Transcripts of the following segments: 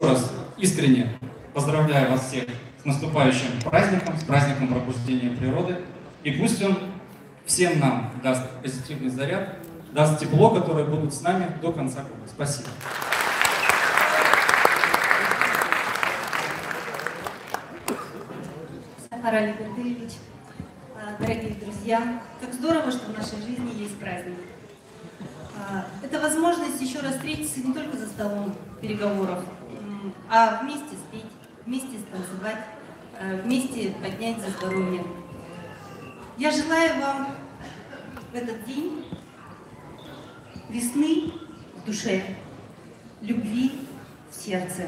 Раз искренне поздравляю вас всех с наступающим праздником, с праздником пробуждения природы. И пусть он всем нам даст позитивный заряд, даст тепло, которое будет с нами до конца года. Спасибо. Сафарали Бердыевич, дорогие друзья, как здорово, что в нашей жизни есть праздник. Это возможность еще раз встретиться не только за столом переговоров, а вместе спеть, вместе станцевать, вместе поднять за здоровье. Я желаю вам в этот день весны в душе, любви в сердце,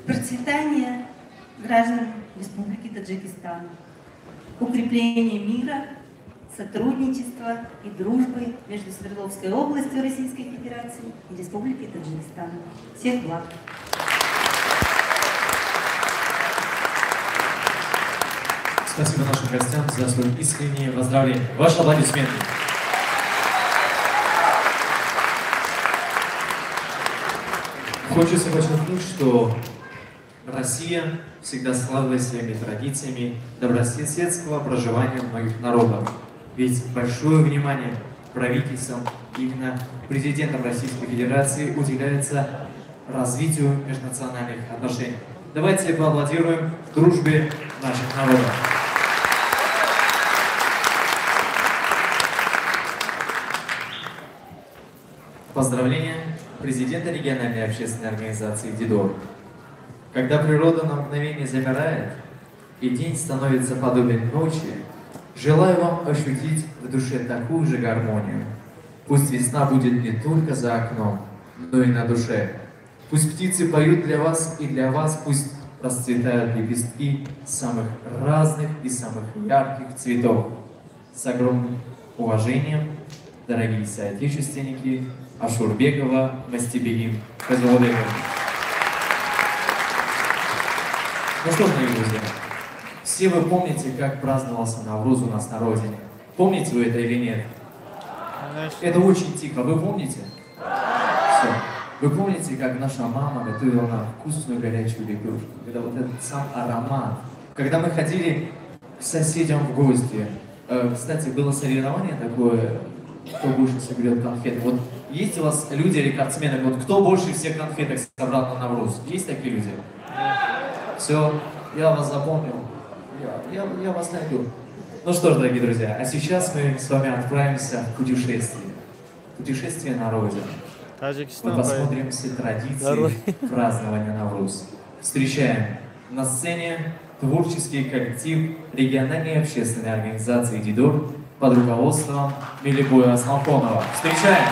процветания граждан Республики Таджикистан, укрепления мира, сотрудничества и дружбы между Свердловской областью Российской Федерации и Республикой Таджикистан. Всех благ! Спасибо нашим гостям за свое искреннее поздравление. Ваши аплодисменты. Хочется подчеркнуть, что Россия всегда славилась своими традициями добрососедского проживания многих народов. Ведь большое внимание правительством, именно президентом Российской Федерации, уделяется развитию межнациональных отношений. Давайте поаплодируем дружбе наших народов. Поздравления президента региональной общественной организации «Дидор». Когда природа на мгновение замирает, и день становится подобен ночи, желаю вам ощутить в душе такую же гармонию. Пусть весна будет не только за окном, но и на душе. Пусть птицы поют для вас и для вас, пусть расцветают лепестки самых разных и самых ярких цветов. С огромным уважением, дорогие соотечественники, Ашурбекова Мастибегим Казулбекова. Ну что ж, дорогие друзья, все вы помните, как праздновался Навруз у нас на родине. Помните вы это или нет? Конечно. Это очень тихо. Вы помните? Все. Вы помните, как наша мама готовила нам вкусную горячую лепешку? Когда вот этот сам аромат. Когда мы ходили к соседям в гости. Кстати, было соревнование такое, кто больше соберет конфеты. Вот есть у вас люди, рекордсмены, вот кто больше всех конфеток собрал на Навруз? Есть такие люди? Все, я вас запомнил. Я вас найду. Ну что ж, дорогие друзья, а сейчас мы с вами отправимся в путешествие. Путешествие на родину. Таджикистан, Мы посмотрим все традиции празднования Навруз. Встречаем на сцене творческий коллектив региональной общественной организации «Дидор» под руководством Мелибоя Асманхонова. Встречаем!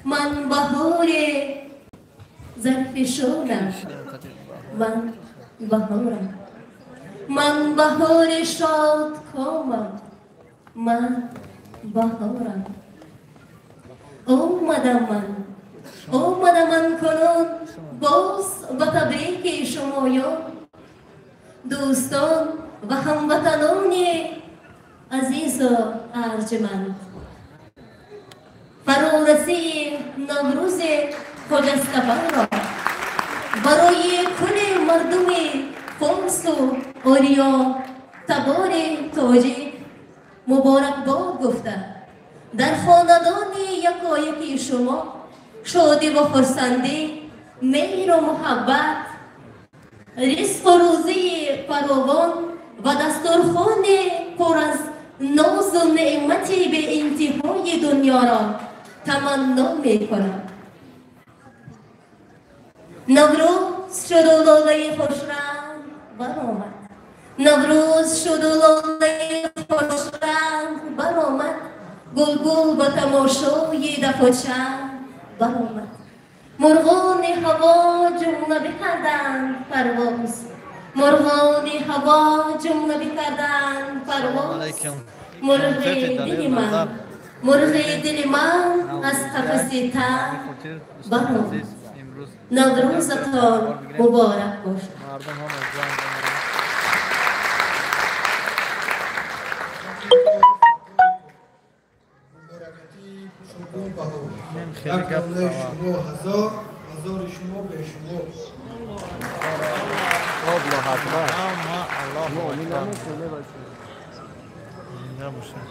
Ман баҳоре зарфишонам, ман баҳорам, ман баҳори шодкомам, ман баҳорам. Омадам ман, омадам ман кунун боз ба табрики шумоён, дӯстон ва ҳамватанони азизу арҷманд. Фарорасии Наврӯзи Хоҷастабарро барои кулли мардуми форсу ориё табори тоҷик муборакбод гуфта, дар хонадони якояки шумо шодиву хурсандӣ, меҳру муҳаббат, ризқу рӯзии фаровон ва дастурхони пур аз нозу неъмати беинтиҳои дунёро таманно мекунам. Наврӯз шуду лолаи хушранг баромад, Наврӯз шуду лолаи хушранг баромад, гулгул ба тамошои дафучанг баромад. Мурғони ҳаво ҷумла бикарданд парвоз, мурғони ҳаво ҷумла бикарданд парвоз. Мурғи дили ман, мурғи дили ман аз қафаси танг баромад. Наврӯзатон муборак бошад. Як ҳамлаи шумо ҳазор, ҳазори шумо бешумор. Аллоҳу акбар. Зинда бошед.